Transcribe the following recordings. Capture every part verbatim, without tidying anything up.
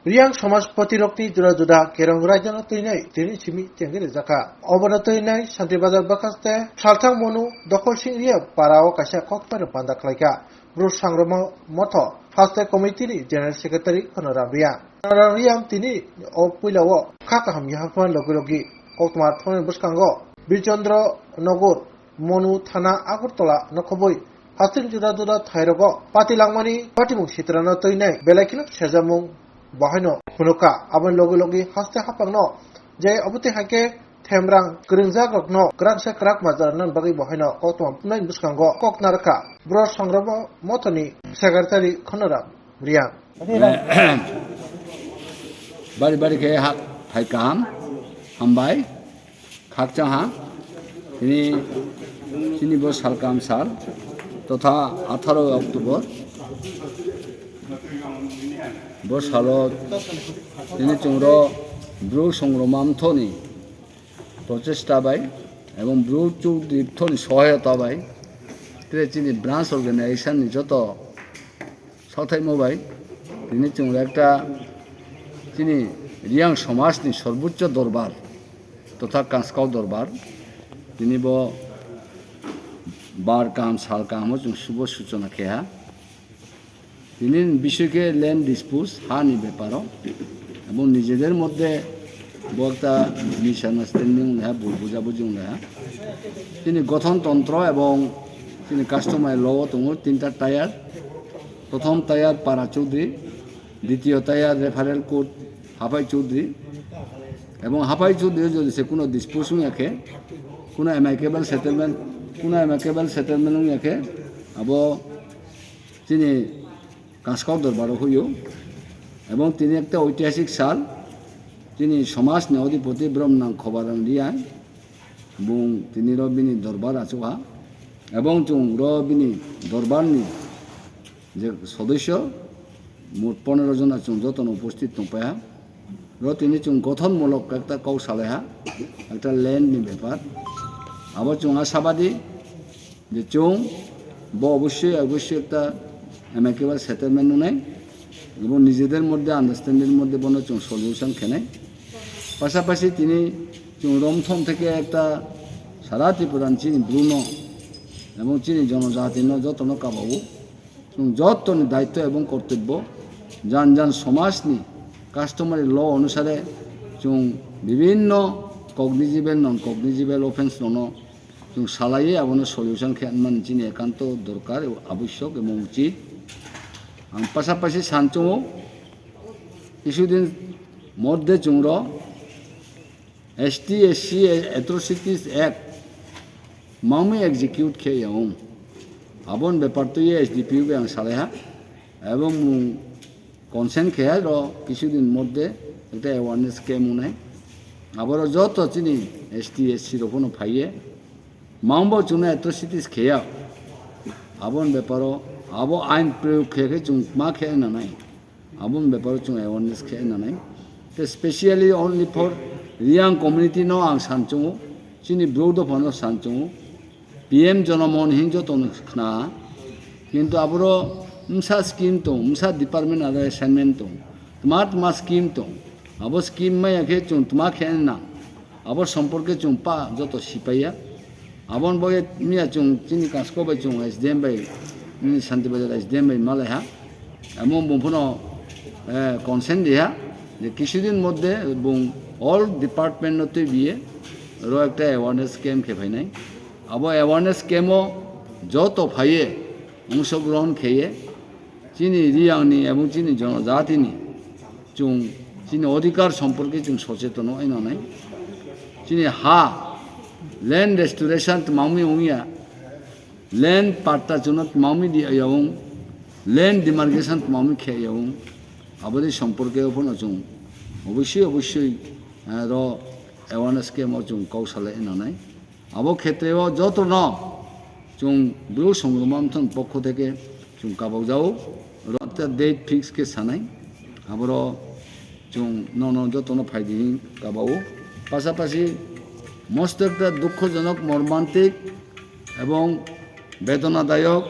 Riyang somajpoti rokni juda juda kerong raidano twinai tini simi tengwi rijaka. Obono twinai Santi Bazar bwkhaste salthang monu dokhol sing riya para o kaisa kokmano panda khlaika. Bru Sangrama Motho haste committee ni general secretary Honoram Riyang. Honoram Riyang tini o puila o kha kaham yaphang logi logi koktwma thani bwskango Birchandra Nagar, Monu Thana, Agartala no khobwi hasing juda juda thairogo pati langmani patimung sitrano twinai belai kheno sejamung bo haino phunukha. Aboni logi logi haste haphangno je obo twi hai khe themrang kwrwngjakrokno kwraksa kwrak majra nani bagwi bo haino koktwma phunuknai bwskango kok narwkha Bru Sangrama Mothoni secretary Honoram Riyang. Bari bari khe hak phai kaham, hambai. Khakchang ha, tini, tini bo salkam sal, totha atharo October, bo salo tini chwngro Bru Songroma Mthoni prochesta bai ebong Bru Chudri Mthoni sohoyota bai, tre chini branch organization ni joto Sothaimo bai, tini chwng ekta chini Riyang somajni sorbuchcho dorbar totha Kanskau dorbar, tini bo bar kaham sal kahamo chwng subo suchona kheha. Tini bisoi khe land dispute hani beparo, ebong nijeder moddhe bo ekta misunderstanding wnglaha, bul bujabuji wnglaha. Chini gothon tontro ebong chini customary law o tongo tinta tier. Prothom tier para Chaudhary, ditiyo tier referral court Hapai Chaudhary. Ebong Hapai Chaudhary jodi se kuno dispute wngya khe, kuno amicable settlement, kuno amicable settlement wngya khe, abo chini Kanskau dorbaro huyo. Ebong tini ekta oitihasik sal, chini somajni odhipoti Bromnang Khobaram Riyang, bung tini ro bini dorbar achukha. Ebong chwng ro bini dorbarni je sodosyo, mot ponero jona chwng jotono uposthit tongpaiha. Ro tini chwng gothonmulok ekta kok salaiha, ekta land ni bepar. Abo chwng asabadi je chwng bo obossoi, obossoi ekta amicable settlement wngnai, ebo nijeder moddhe understanding moddhe bono chwng solution khenai. Pasapasi tini chwng romthom theke ekta sara Tripura ni chini Bru no ebong chini jonojati no jotono kabao. Chwng jottoni daitto ebong kortobbo, jan jan somajni customary law onusare chwng bibinno cognizable, non cognizable offence rokno chwng salaiwi abono solution khe manmani chini ekanto dorkar, abosyok ebong uchit. Ang pasapasi sanchungo, kisudin moddhe chwngro S T S C Atrocities Act mangmi execute khe yaung. Abon bepar twi S D P O bai ang salaiha. Abo mung consent khe ro kisudin moddhe ekta awareness camp wngnai. Aboro joto chini S T S C rok phano phaiye. Mangbo chwngno atrocities kheya. Abon beparo abo ain proyog khe khe chwng ma khe nanai. Aboni beparo chwng awareness khe nanai. Te specially only for Riyang community no ang sanchungo, chini Bru dophano sanchungo, P M Jonomohon hin jotono khna, kintu aboro msa scheme tong, msa department aro assignment tong, tma tma scheme tong, abo scheme maya khe chwng tma khe nang. Abo somporke chwng pa joto sipaiya. Abon bo miya chwng chini Kanskau bai chwng S D M bai, nini Santi Bazar S D M bai malaiha. Amo bung phano, eh, consent diha je kisudin moddhe bung all department no twi biye ro ekta awareness camp khe phainai. Abo awareness camp o joto phaiye ongsogrohon kheye. Chini Riyangni ebong chini jonojatini chwng chini odhikar somporke chwng socheton wngnai. Chini ha, land restoration twmangmi wngya, land patta chwngno twmangmi di yaung, land demarcation twmangmi khe yaung, aboni somporke phano chwng obossoi obossoi, eh, ro awareness camp o chwng kok salai wngnai. Abo khetre o jotono chwng Bru Songroma Mthon pokho theke chwng kabau jao, ro ta date fix khe sanai, aboro chwng nono jotono phaidi hin kabao. Pasapasi mosto ekta dukhojonok, mormantik ebong bedonadayok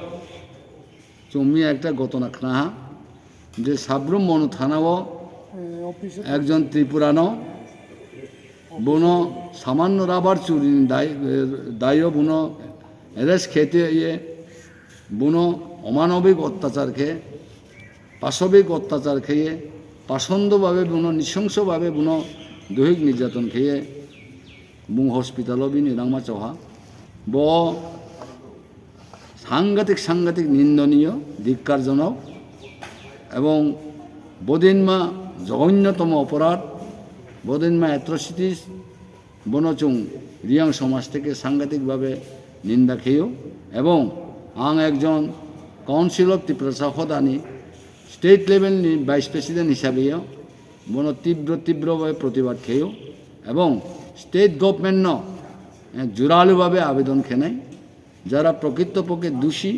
chwng miya ekta gotona khnaha je Sabrum Monu Thana o একজন ত্রিপুরানো, bono samanno rubber churi ni dai, daio bono arrest khe twi ye, bono omanobik ottachar khe, pasabik ottachar khe ye, pasando babe bono, nisongso babe bono dohik nirjaton khe ye, bung hospital o bini rangma choha. Bo সাংঘাতিক সাংঘাতিক নিন্দনীয়, ধিক্কারজনক এবং bodinma জঘন্যতম অপরাধ, bodinma atrocities, bono chwng Riyang somaj theke সাংঘাতিক ভাবে নিন্দা kheyo এবং ang ekjon Council of Tiprasa hodani state level ni vice president hisabe bono tibro tibro ভাবে প্রতিবাদ kheyo এবং state government no, eh, জোরালো ভাবে আবেদন khenai. যারা প্রকৃতপক্ষে দোষী,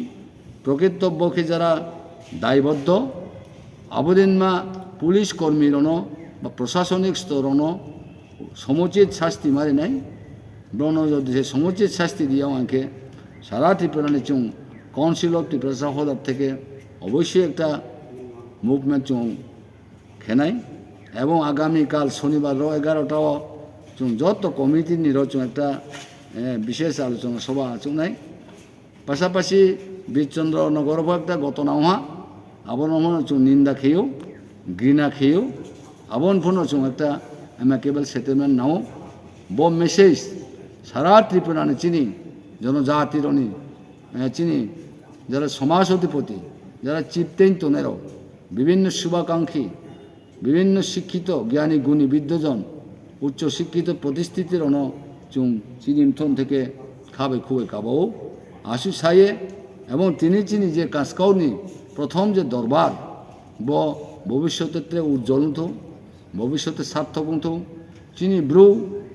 প্রকৃতপক্ষে যারা দায়বদ্ধ, abodinma police কর্মী রনো বা প্রশাসনিক স্তর রনো সমুচিত শাস্তি মারি নাই, bono যদি সে সমুচিত শাস্তি দিয়া অংকে সারা ত্রিপুরা নি chung Council of Tiprasa hodar theke অবশ্যই একটা movement chung khenai. Ebong agami kal sonibar ro egarota o chung joto committee ni ro chung ekta, eh, bishesh alochona sobha achuknai. Pasapasi Birchandra Nagar o bo ekta ghotona wngha, abono bono chung ninda kheyo, grina kheyo, aboni phono chung ekta amicable settlement nao. Bo message sara Tripura ni chini jonojati roni, eh, chini jara somaj adhipoti, jara chieftain tongnai rok, bibhinno shubhakankhi, bibhinno sikkito, gyani guni biddojon, uccho sikkito protisthitirokno chwng chini mthon theke khabai khubai kabao. Aswk saye, ebong tini chini je Kaskaoni prothom je dorbar, bo bobisyote tre ujjol wngthung, bobisyote sarthok wngthung. Chini bru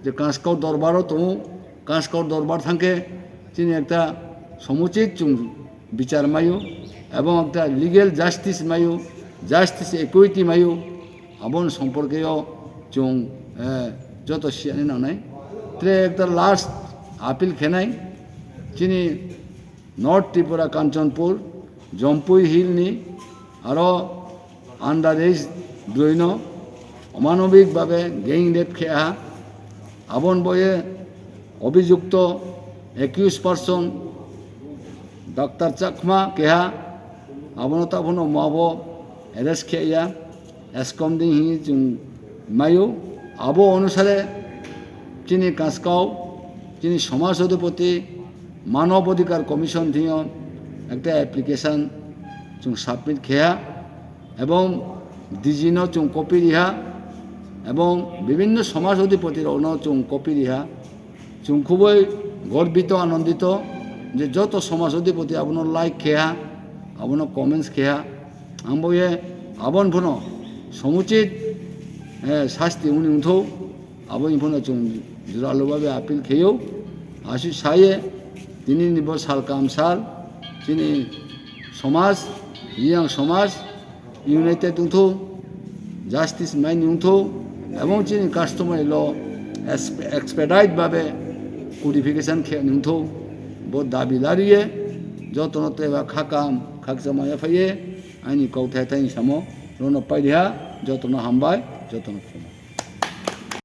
je Kaskau dorbaro tongo, Kaskau dorbar thangkhe chini ekta somuchit chwng bichar maio, ebong ekta legal justice maio, justice equity maio, aboni somporkeo chwng, eh, joto siyani nangnai. Tre ekta last appeal khenai, chini North Tripura Kanchanpur, Jampui Hill ni aro underage broi no omanobik babe gang rape khe ha. Abon boye obijukto accused person Doctor Chakma keha, abono tabukno mabo arrest khe ya. Eskom ding hinwi chwng maio. Abo onusare chini Kaskau, chini Somaj Adhipoti, Manob Adhikar Commission thwngyo ekta application chwng submit kheya, ebong D G no chwng copy riha, ebong bibhinno Somaj Adhipoti rokno chwng copy riha. Chwng khubui gorbito, anondito je joto Somaj Adhipoti abono like kheya, abono comments kheya. Ang bo ye aboni phano somuchit, eh, sasti wngni wngthou, aboni phano chwng juralu babe appeal kheyo. Aswk saye tini ni bo sal kam sal chini somaj, Riyang somaj united wngthou, justice mai wngthou, ebong chini customary law exp-, expedite babe codification khe wngthou, bo dabi lariye jotono teba khakam khakchangma yaphaiye. Aini kok thai thai samo rono pairiha, jotono hambai, jotono khuma.